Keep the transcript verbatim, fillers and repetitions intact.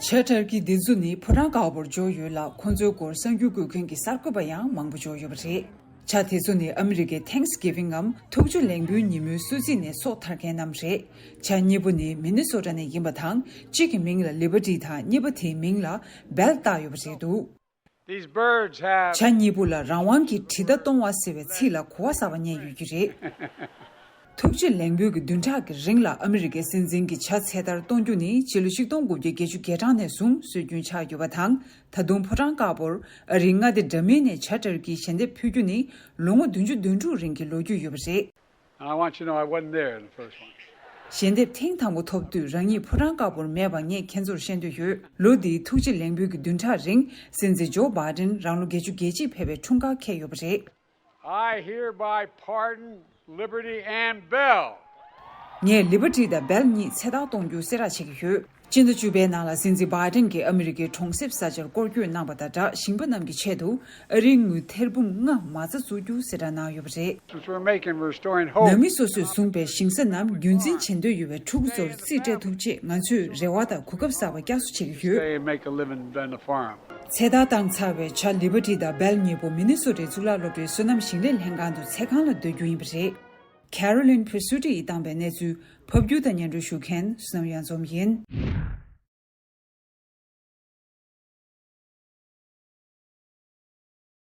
བྱ་ཊར་ཀི་འདི་ཚོ་ནི་ཕོ་བྲང་དཀར་པོར་འབྱོར་ཡོད་ལ། ཁོ་ཚོའི་སྐོར་གསར་འགྱུར་བཀོད་མཁན་གྱི་གསར་འགོད་པ་ཡང་མང་པོ་འབྱོར་ཡོད་པ་རེད། བྱ་དེ་ཚོ་ནི་ཨ་མི་རི་ཀའི་Thanksgiving་ངམ་ཐུགས་རྗེ་ལེགས་འབུལ་ཉིན་མོའི་གསོལ་ཚིགས་ནས་སྲོག་ཐར་མཁན་རྣམས་རེད། བྱ་གཉིས་པོ་ནི་མི་ནི་སོ་ཊ་ནས་ཡིན་པ་དང་། གཅིག་གི་མིང་ལ་Liberty་དང་གཉིས་པ་དེའི་མིང་ལ་Belle་བཏགས་ཡོད་པ་རེད་འདུག། These birds have བྱ་གཉིས་པོ་ལ་རང་དབང་གི་དྲི་ཟླ་གཏོང་བ་ཟེར་བའི་ཚིག་ལ་གོ་བ་གསར་པ་རྙེད་ཡོད་ཀྱི་རེད། ཐུགས་རྗེ་ལེགས་འབུལ་གྱི་བདུན་ཕྲག་གི་རིང་ལ་ཨ་མི་རི་ཀའི་སྲིད་འཛིན་གྱིས་བྱ་ཚེ་ཐར་གཏོང་རྒྱུ་ནི་ཕྱི་ལོ་ཆིག་སྟོང་དགུ་བརྒྱ་བརྒྱད་ཅུ་གྱ་གྲངས་ནས་བཟུང་སྲོལ་རྒྱུན་ཆགས་ཡོད་པ་དང་། ད་དུང་ཕོ་བྲང་དཀར་པོར་ཨ་རིའི་མངའ་སྡེ་འདྲ་མིན་ནས་བྱ་ཊར་ཀིའི་ཞལ་འདེབས་ཕུལ་རྒྱུ་ནི་ལོ་ངོ་བདུན་ཅུ་དོན་དྲུག་རིང་གི་ལོ་རྒྱུས་ཡོད་པ་རེད། And I want you to know I wasn't there in the first one. ཞལ་འདེབས་ཐེངས་དང་པོ་ཐོབ་དུས་རང་ཉིད་ཕོ་བྲང་དཀར་པོར་མེད་པ་ངས་ཁྱེད་ཚོར་བཤད་འདོད་ཡོད། ལོ་འདིའི་ཐུགས་རྗེ་ལེགས་འབུལ་གྱི་བདུན་ཕྲག་རིང་སྲིད་འཛིན་ཇོ་བྷའི་ཌེན་རང་ལོ་བརྒྱད་ཅུ་གྱ་གཅིག་ཕེབས་པའི་འཁྲུངས་སྐར་འཁེལ་ཡོད་པ་རེད། I hereby pardon Liberty and Belle. ངས་Liberty་དང་Belle་གཉིས་ཚེ་ཐར་གཏོང་རྒྱུ་གསལ་བསྒྲགས་བྱེད་ཀྱི་ཡོད། སྤྱི་ཟླ་བཅུ་པའི་ནང་ལ་སྲིད་འཛིན་བྷའི་ཌེན་གྱིས་ཨ་མི་རི་ཀའི་གྲོང་གསེབ་ས་ཆར་སྐོར་སྐྱོད་གནང་པ་དང་སྦྲགས། ཞིང་པ་རྣམས་ཀྱི་ཆེད་དུ་ཨ་རིའི་དངུལ་ཐེར་འབུམ་ལྔ་མ་རྩ་བཙུགས་རྒྱུ་གསལ་བསྒྲགས་གནང་ཡོད་པ་རེད། Since we're making restoring hope, ནང་མི་སོ་སོས་བཟུང་པའི་ཞིང་ས་རྣམས་རྒྱུན་འཛིན་བྱེད་འདོད་ཡོད་པའི་ཕྲུ་གུ་ཚོར་རྩིས་སྤྲད་ཐུབ་ཆེད་ང་ཚོས་རེ་བ་དང་གོ་སྐབས་གསར་པ་བསྐྱར་གསོ་བྱེད་ཀྱི་ཡོད། Stay and make a living on the farm. ཚེ་ཐར་བཏང་ཚར་བའི་བྱ་Liberty་དང་Belle་གཉིས་པོ་མི་ནི་སོ་ཊའི་གཙུག་ལག་སློབ་གྲྭའི་སོ་ནམ་ཞིང་ལས་ལྷན་ཁང་དུ་ཚེ་གང་ལ་སྡོད་རྒྱུ་ཡིན་པ་རེད། Carolyn Presutti་ཡིས་བཏང་པའི་གནས་ཚུལ་ཕབ་སྒྱུར་དང་སྙན་སྒྲོན་ཞུ་མཁན་བསོད་ནམས་གཡང་འཛོམས་ཡིན།